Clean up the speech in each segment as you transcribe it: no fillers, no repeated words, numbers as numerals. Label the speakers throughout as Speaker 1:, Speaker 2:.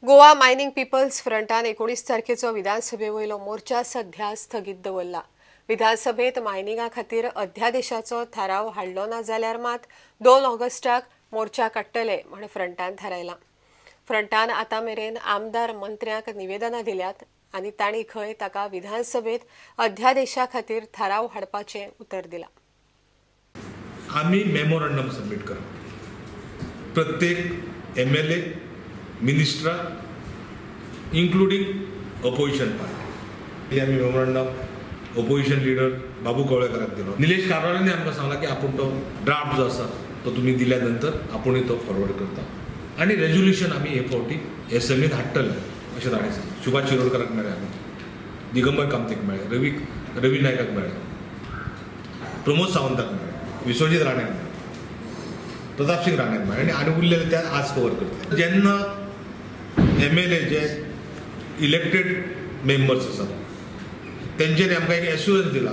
Speaker 1: Goa mining peoples फ्रंटान 19 तारखेचो विधानसभे वयलो मोर्चा सध्या स्थगीत दवरला. विधानसभेत मायनिंगा खातीर अध्यादेशाचो थाराव हाडलो ना जाल्यार मात 2 ऑगस्टाक मोर्चा काडटले म्हण फ्रंटान थारायला. फ्रंटान आतां मेरेन आमदार मंत्र्यांक निवेदनां दिल्यात आनी तांणी खंय ताका विधानसभेत अध्यादेशा खातीर थाराव हाडपाचें उतर दिलां.
Speaker 2: आमी मेमोरंडम सबमीट करप प्रत्येक एमएलए मिनिस्टरा इन्क्लुडींग अपोजिशन पार्टी. आमी मेमोरंडम ओपोजिशन लिडर बाबू कवळेकराक दिलो. निलेश काब्रालांनी आमकां सांगला की आपूण तो ड्राफ्ट जो आसा तो तुमी दिल्या नंतर आपूणय तो फॉरवर्ड करता आनी रेजोल्युशन आमी हे फावटी एसेंब्लीन हाडटले अशें ताणें सांगलें. सुभाष शिरोडकराक मेळ्ळे आमी, दिगंबर कामतीक मेळ्ळे, रवी नायकाक मेळ्ळे, प्रमोद सावंताक मेळ्ळे, विश्वजीत राण्याक मेळ्ळे, प्रतापसिंग राण्याक मेळ्ळे आनी उरलेले ते आज कवर करतले. जेन्ना एमएलए जे इलेक्टेड मेंबर्स आसात तेंच्यांनी आमकां एक एश्युरन्स दिला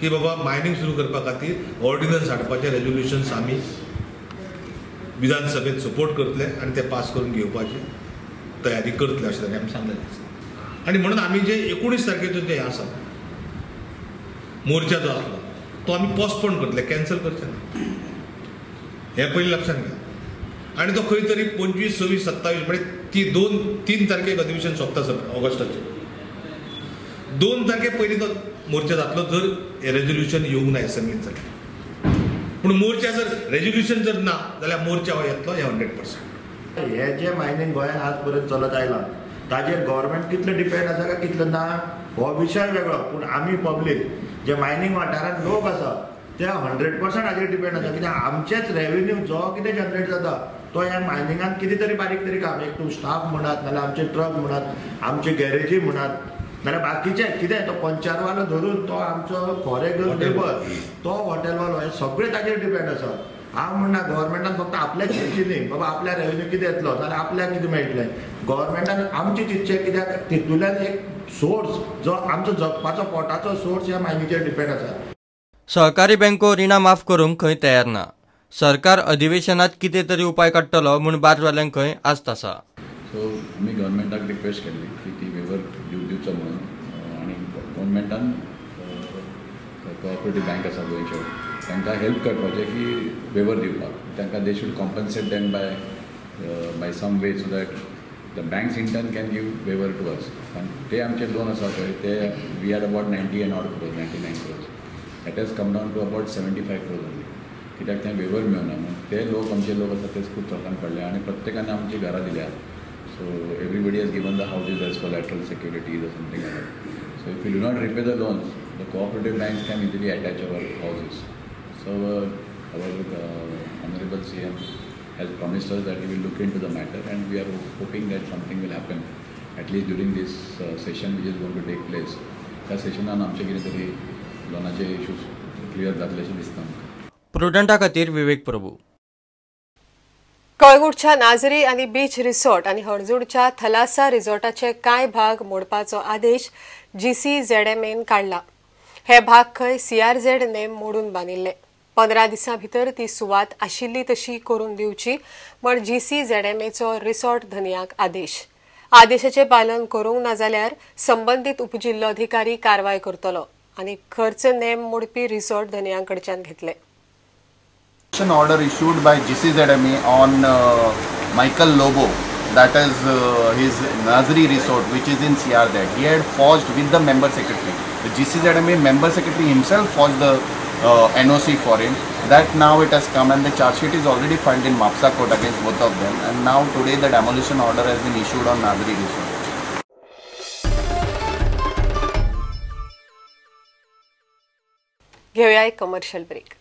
Speaker 2: की बाबा मायनींग सुरू करपा खातीर ऑर्डिनन्स हाडपाचे रेजोल्युशन्स आमी विधानसभेत सपोर्ट करतले आनी ते पास करून घेवपाची तयारी करतले अशें तांणी आमी सांगलेलें आसा. आनी म्हणून आमी जे 19 तारखेचो जे आसा मोर्चा जो आसलो तो आमी पोस्टपोन करतले, कॅन्सल करचे ना, हें पयलीं लक्षांत घ्या. आनी तो खंय तरी 25, 26, 27 म्हणजे ती 2-3 तारखेक अधिवेशन सोंपता ऑगस्टाचें, 2 तारखे पयलीं तो मोर्चा जातलो जर रेजोल्युशन येवंक ना एसेंब्लीन जाल्यार. पूण मोर्चा जर रेजोल्युशन जर ना जाल्यार मोर्चा हो येतलो हें 100%.
Speaker 3: हे जे मायनींग गोंयांत आज पर्यंत चलत आयलां ताजेर गव्हर्मेंट कितलें डिपेंड आसा काय कितलें ना हो विशय वेगळो, पूण आमी पब्लीक जे मायनींग वाठारांत लोक आसा ते 100% हाजेर डिपेंड आसा. कित्याक आमचेच रेवेन्यू जो कितें जनरेट जाता तो ह्या मायनिंगान कितें तरी बारीक तरी काम, एक तूं स्टाफ म्हणात नाल्यार आमचे ट्रक म्हणात, आमचे गॅरेजी म्हणात, नाल्यार बाकीचे कितें तो पंचारवालो धरून तो आमचो फॉर लेबर तो हॉटेलवालो हे सगळे ताजेर डिपेंड आसा. हांव म्हणना गव्हर्मेंटान फक्त आपल्याक चिंतची न्ही बाबा आपल्या रेवेन्यू कितें येतलो नाल्यार आपल्याक कितें मेळटलें, गव्हर्मेंटान आमचें चिंतचें कित्याक तितूंतल्यान एक सोर्स जो आमचो जगपाचो पोटाचो सोर्स ह्या मायनीचेर डिपेंड आसा.
Speaker 4: सहकारी बँको रिणां माफ करूंक खंय तयार ना. सरकार अधिवेशनात कितें तरी उपाय काडटलो म्हूण बार्जवाल्यांक खंय आस्त आसा.
Speaker 5: सो आमी गव्हर्मेंटाक रिक्वेस्ट केल्ली की ती वेवर दिवचो म्हणून आनी गव्हर्मेंटान कोऑपरेटीव बँक आसा गोंयच्यो तांकां हेल्प करपाचें की वेवर दिवपाक, तांकां they should compensate them by some way so that the banks in turn can give waiver to us. कारण ते आमचे लोन आसा पळय ते we are about 90 and odd crores, 99 crores, that has come down to about 75 crores only. कित्याक तें waiver मेळना म्हणून ते लोक आमचे लोक आसा ते खूब त्रासान पडले आनी प्रत्येकान आमची घरां दिल्या. So everybody has given the houses as collateral securities or something like that. So if you do not repay the loans, the cooperative banks can easily attach our houses. So our Honorable CM has promised us that he will look into the matter and we are hoping that something will happen at least during this session which is going to take place. त्या सेशनान आमचे कितें तरी लोनाचे issues clear जातले अशें दिसता आमकां.
Speaker 4: प्रुडंटा खातीर विवेक प्रभू.
Speaker 1: कळंगूटच्या नाजरी आनी बीच रिसॉर्ट आनी हणजूणच्या थलासा रिसॉर्टाचे कांय भाग मोडपाचो आदेश GCZMA काडला. हे भाग खंय CRZ name मोडून बांदिल्ले. 15 दिसां भितर ती सुवात आशिल्ली तशी करून दिवची म्हण GCZMAचो रिसॉर्ट धनयांक आदेश. आदेशाचें पालन करूंक ना जाल्यार संबंदीत उपजिल्लोधिकारी कारवाय करतलो आनी खर्च नेम मोडपी रिसॉर्ट धनयां कडच्यान घेतले.
Speaker 6: Order issued by GCZMA on Michael Lobo, that is his Nazri resort which is in CRZ. He had forged with the member secretary. The GCZMA member secretary himself forged the NOC for him. That now it has come and the charge sheet is already filed in Mapsa court against both of them, and now today the demolition order has been issued on Nazri resort.
Speaker 1: घेऊया एक commercial break.